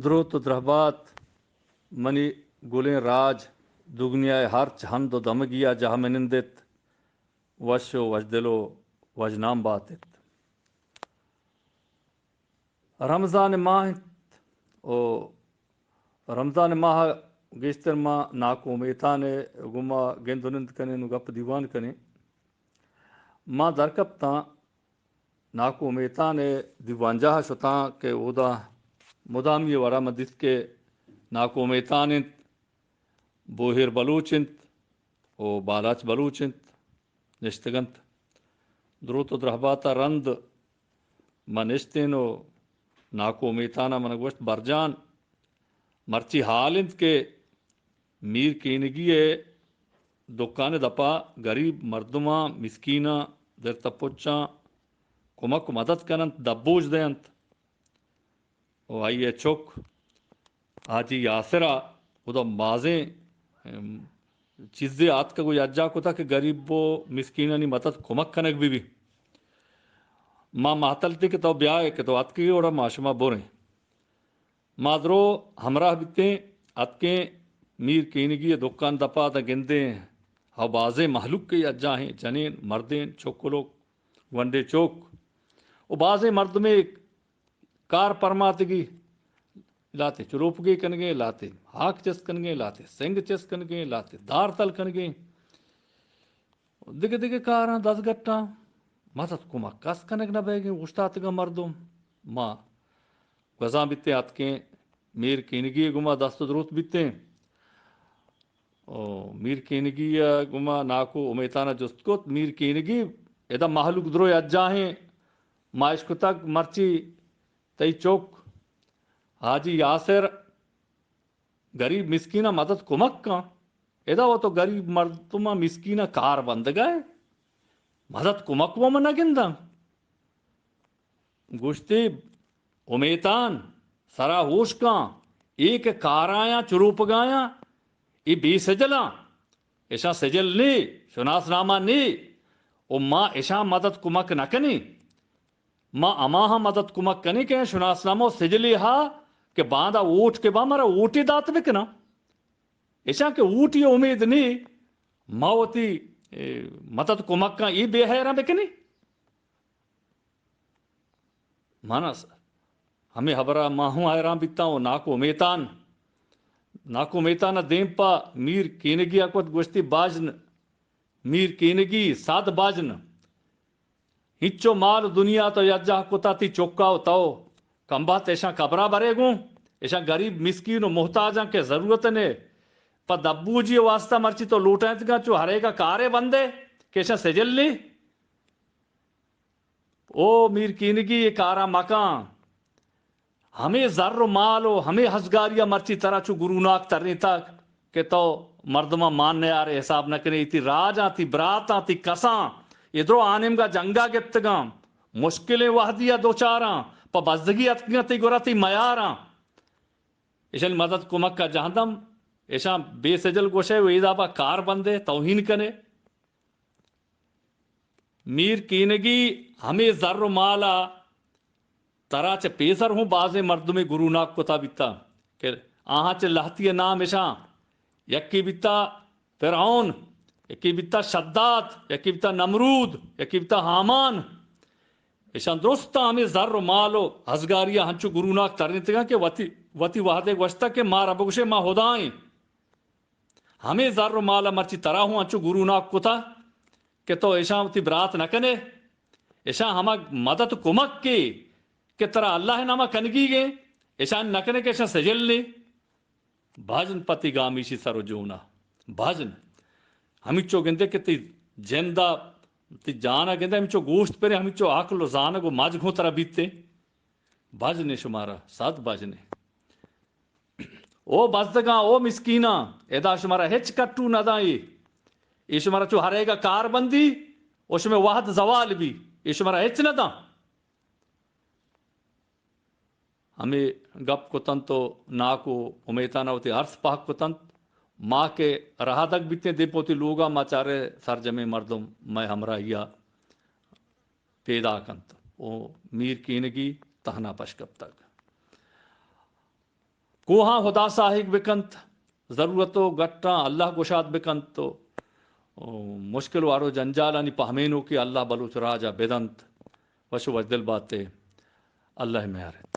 دروت و درہبات منی گلیں راج، دگنیا ء ہرچ ہند و دمگی ء جاہ منندت، وش و وشدل و وشنام بات ات۔ رمضان ماہ انت و رمضان ماہ ء گیشتر ما ناکو امیتان ء گوما گند و نند کنیں و گپ دیوان کنیں۔ ما درکپتاں ناکو امیتان ء دیوانجاہ ء شتاں کہ اودا مدامی ء وڑا من دیست کہ ناکو امیتان انت، بوہیر بلوچ انت و بالاچ بلوچ انت، نشتگ انت۔ دروت و درہبات ء رند من نشتین و ناکو امیتان ء من گوشت، برجان، مرچی حال انت کہ میر کینگی ء دکان ء دپا گریب مردماں، مسکیناں، درتہ پچاں کمک و مدد کننت، دبوج دینت۔ و آئی ء چک حاجی یاسر ء اودا بازیں، ام، چیزے آتکگ و یجا کتگ کہ گریب و مسکینانی مدد کمک کنگ بہ بی۔ ما مہتلتے کہ تو بیائے کہ تو اتکگے، اوڑا ما شما بریں۔ ما درو ہمراہ بیتیں، اتکیں میر کینگی ء دکان دپا داں گندیں، ہو بازیں مہلوک کہ یجاہیں، جنین، مردین، چک و لوک، گونڈے چک و بازیں مردمے کار پرماتگی، لاتے چروپگے کنگیں، لاتے ہاک چست کنگیں، لاتے سنگ چست کنگیں، لاتے دار تل کنگیں، دگہ دگہ کاراں دزگٹاں، مدد کمک کس کنگ نہ بیگیں اوشتاتگاں مردم۔ ما گوزاں بیتیں، اتکیں میر کینگی گما دست و دروت بیتیں۔ او میر کینگی ء گما ناکو امیتان ء جست کت، میر کینگی، ادا مہلوک درو یجاہیں، ما اشکتگ مرچی تئی چک حاجی یاسر گریب مسکین ء مدد کمک کن، ادا و تو گریب مردم ء مسکین ء کار بندگ ء مدد کمک و من نہ گنداں۔ گوشتی، امیتان، سرا ہوش کن، اے کہ کارایاں چروپگایاں، اے بے سجلاں، اشاں سجل نے، شناس نامہ نے، و ما اشاں مدد کمک نہ کنیں۔ ما ہماہاں مدد کمک کنیں کہ شناس نامہ و سجلے ہا کہ باندا ووٹ کہ با مارا ووٹے دات بکناں۔ اشاں کہ ووٹی امید نے، ما وتی، اے، مدد کمکاں اے بے حیراں بکنیں۔ من س-، ہمے ہبرا ما ہوں حیران بیتاں و ناکو میتان، ناکو میتان ء دیم پہ میر کینگی ء کت، گوشتی، باجن، میر کینگی، ساد باجن، ہنچو مال دنیا تو یکجاہ کتا، تی چکا و تو کمبخت اشاں قبرا برے گوں، اشاں گریب مسکین و محتاجاں کہ ضرورت نے، پہ دبوجی واسطہ مرچی تو لوٹائینتگاں، چو ہریگا کارے بندے کہ اشاں سجل نے۔ او میر کینگی، اے کاراں مکن۔ ہمے زر و مال و ہمے ہزگاری ء مرچی ترا چو گروناک ترینتگ کہ تو مردماں مان نیارے، حساب نہ کنے۔ تی راجاں، تی براتاں، تی کساں اے درو آنیمگا جنگا گپتگاں، مشکلیں وہدی ء دوچاراں، پہ بزگی اتکگاں تی گورا تی میاراں۔ اشانی مدد کمک ء جہندم، اشاں بے سجل گوشے و ایدا با کار بندے، توہین کنے۔ میر کینگی، ہمے زر و مال ء ترا چہ پیسر ہوں بازیں مردمے گروناک کتا بیتا کہ آہاں چہ لہتی ء نام اشاں، یکے بیتا فرعون، یکے بیتا شداد، یکے بیتا نمرود، یکے بیتا ہامان۔ اشاں درستاں ہمے زر و مال و ہزگاری ء ہنچو گروناک ترینتگاں کہ وتی، وتی وہدے گوشتگ کہ مارا بگوشے ما ہدائیں۔ ہمے زر و مال ء مرچی ترا ہوں انچو گروناک کتا کہ تو اشاں وتی برات نہ کنے، اشاں ہما مدد و کمک کے کہ ترا اللہ ء ناما کنگی گے، اشاں نہ کنے کہ اشاں سجل نے۔ بھجن پتی گامیشی سر و جونا، بھجن۔ ہمیچو گندے کہ تی جندا، تی جانا گندے، ہمیچو گوشت پرے، ہمیچو عقل و زانگ و مج گوں ترا بیتے۔ بھجنے شمارا، صد بھجنے۔ او بزگاں، او مسکیناں، ادا شمارا ہچ کٹو نہ داں۔ اے، اے شمارا چو ہریگا کار بندی، او شمے وہد زوال بی، اے شمارا ہچ نہ داں۔ ہمے گپ کتنت و ناکو امیتانا وتی ارس پہک کتنت۔ ما کہ رہادگ بیتیں دیم پہ وتی لوگا، ما چارے سرجمیں مردم مئے ہمراہیا پیداک انت و میر کینگی تہنا پش کپتگ۔ کوہاں ہدا ساہگ بکنت، ضرورت و گٹاں اللہ گشاد بکنت و، و مشکل وارو جنجالانی پہمینوکی اللہ بلوچ راجا بدنت۔ وش و وشدل باتے، اللہ میارت۔